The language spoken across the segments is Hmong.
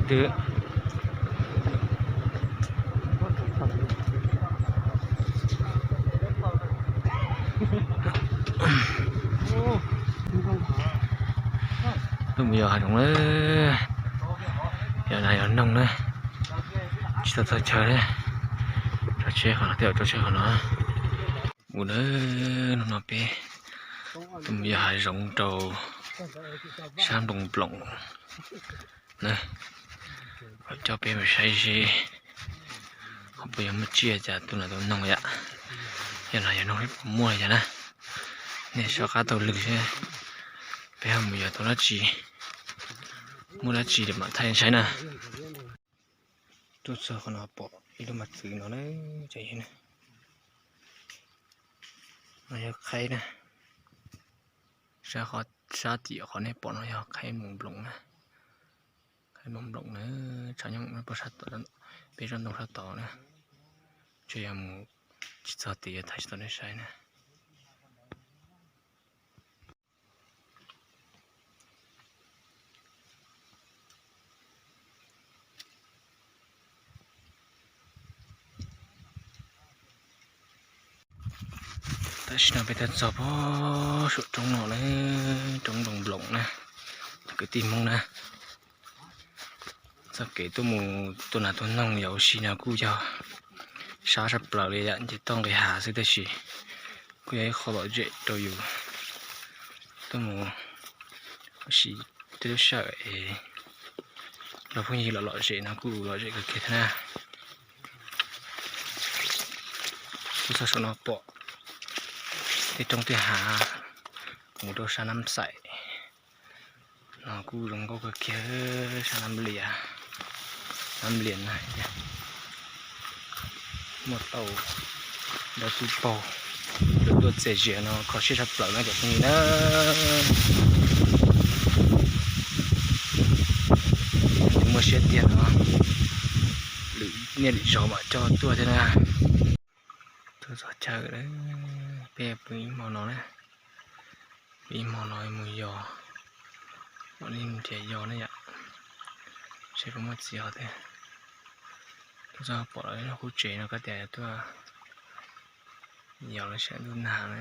Twb tuaj mus yos hav zoov na, yog nas yog noog na, tsis tau txog chaw na. Rau tsheb qhov no, tej zaum rau tsheb qhov no. Mus na, hnub no peb tuaj mus yos hav zoov rau sab Nploos Nploos na. Coj peb mus saib seb ho puas yog muaj tsiaj cas tu nas tu noog yom. Yog nas yog noog puas muaj li cas na. Nej soj qab taug lw seb peb ho mus yos tau dab tsi, muaj dab tsi mam thaij saib na. Tuaj txog qhov no pom ib lub mos txwv no na, no yog qhaib na. Sab tim qhov nej pom no yog qhaib Nploos Nploos na. Qhaib Nploos Nploos na, tshav nyooj pem zaj ntoo sab tod na. Tsuas yog mus tsis txog tid yuav thaij tsis tau nej saib na. Tam sim no peb tuaj txog pem saum roob no lawm, roob Nploos Nploos na, kwv tij Hmoob na. Txoj kev tuaj mus tua nas tua noog yam ua si no kuj yog sab tshaj plaws li yam nce toj nqis hav xwb tab sis kuj yog ib qho lom zem rau yus tuaj mus ua si tej lub sij hawm es nrog phooj ywg los lom zem no kuj lom zem kawg kiag thiab na. Tuaj txog saum no pom tej roob tej hav mus rau sab Nab Xaim no kuj zoo nkauj kawg kiag, sab Nab Lias, Nab Lias na. Muaj tau dab tsi paug, lawv tuaj txias zias no kho siab tshaj plaws na cov phooj ywg na. Muaj siab tiag no, lwm niaj lwm zaus mam coj tuaj thiab na. Tuaj txog chaw lawm, peb pw ib hmo no na, pw ib hmo no mus yos, mam li nrhiav yos na yom, seb puas muaj txiv hos thiab. Tuaj txog pom lawv lub qub tsev no koj tias tuaj yos lawv sab ntuj nag na,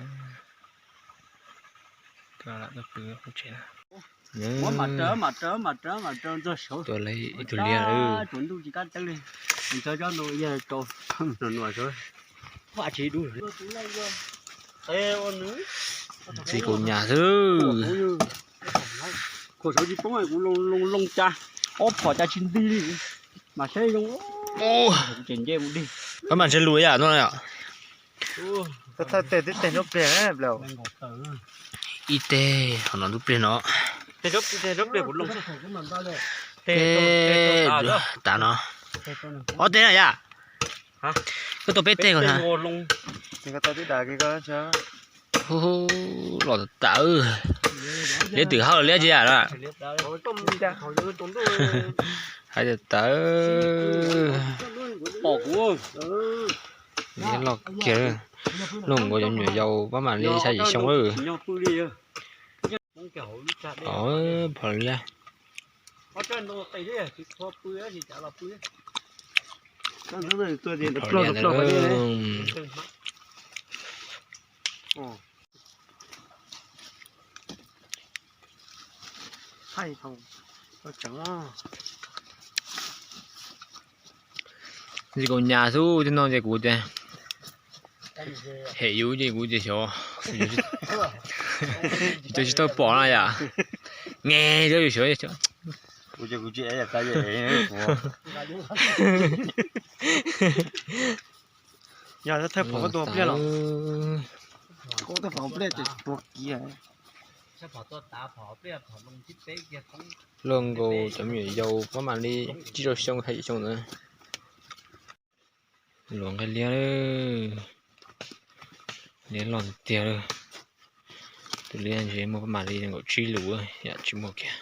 tuaj lam tuaj pw qub tsev na. Tuaj li ib tug liab lawm. Ntxi kaus nyas xwb. Khuam saud tsis poob kuv loo loo cas tsis nti li, mas saib zoo. Ces nce mus dig. Pab mas ntshe lus yam no yom. Thaij teg tib teg nruab pliag. Ib teg qhov no nruab pliag no. Teg tav no. Ob teg na yom. Koj tua peb teg ko na. Los tawm, liab twm hauj liab tsis yam na. Hais tawm, liab loj kiag. Luag nkaus cov me nyuam yaus pab mam li xya yim xyoo lawm. Phom liab. Phom liab ntawd. Ntxi kaus nyas xwb thiab no ces kuv tias hem yus ces kuv tias xyov, cov tsis tau pom na yom, nge cov yus xyov. Yog thawj phom koj tua pliaj los? Koj thawj phom pliaj ces tua kiag. Luag nkaus cov me nyuam yaus pab mam li tsib rau xyoo xya yim xyoo ntawd. Luag nqaij liab, liab loj tiag tiag. Tus liab ntshe muaj pab mam li nkaum tsib lus yam tsis muaj kiag.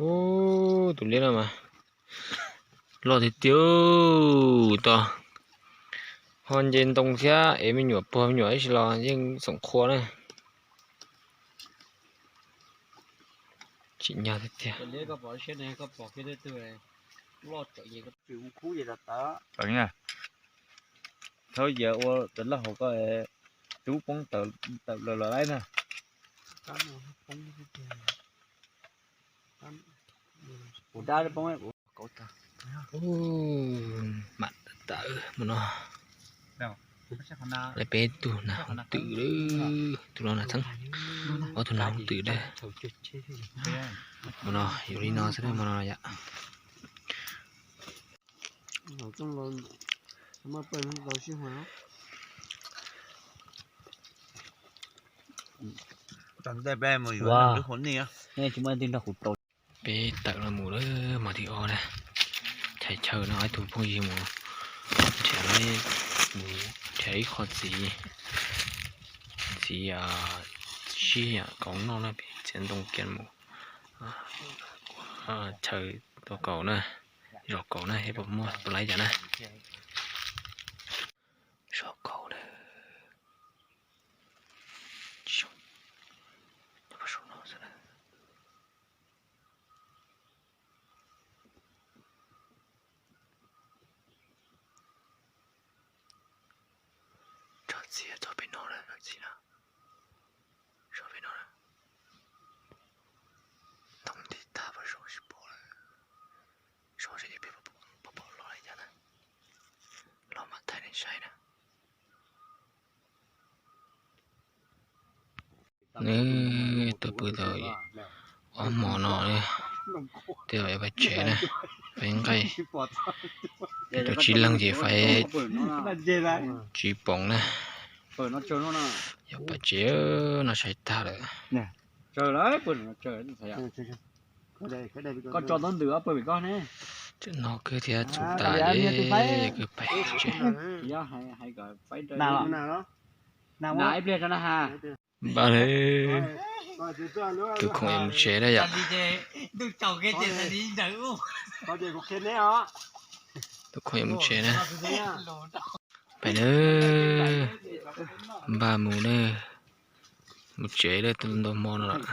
Ub, tus liab no mas loj tiag tiag tod. Ho nce ntoo thiab es me nyuam puag me nyuam ib si los yeej xoom qhua na. Tsim nyog tiag tiag. Thaum yawg ua tawm laj hauv ko, tub poob tawm lawm los laib na. Mam tawm mus no. Lawv peb tug nas hoov twm, tus no nas txheeb, ob tug nas hoov twm dawb. Mus no yuav li no xwb, mus no yom. Peb tawm los mus lawm, mas thib ob na, chais chaw no ob tug phooj ywg mus nrhiav, mus nrhiav ib qho txiv, txiv sib koom noj na, peb txiav ntoo kiag mus chaw tua kaus na, zos kaus na, es puas muaj puas laib cas na. Zos kaus na. Tsob txiv txog pem no lawm, tsob txiv no, tsob pem no lawm. Ntoo nti tag, pom zoo tsis pom lawm. Zoo seb peb puas pom los li cas na. Los mam thaij nej saib na. Nws tuaj pw tau ob hmo no, tej zaum yuav pais tsev na, peb nqaij, peb tau tsib leeg ces faib tsib poom na. Yuav pais tsev no, saib tag lawm. Tseem no kawg thiab, txum tas ces kawg pais tsev. Npaj le, tus khoom yuav mus tsev na yom. Tus khoom yuav mus tsev na. Pais na, npaj mus na, mus tsev lawm, ntau hmo no lawm.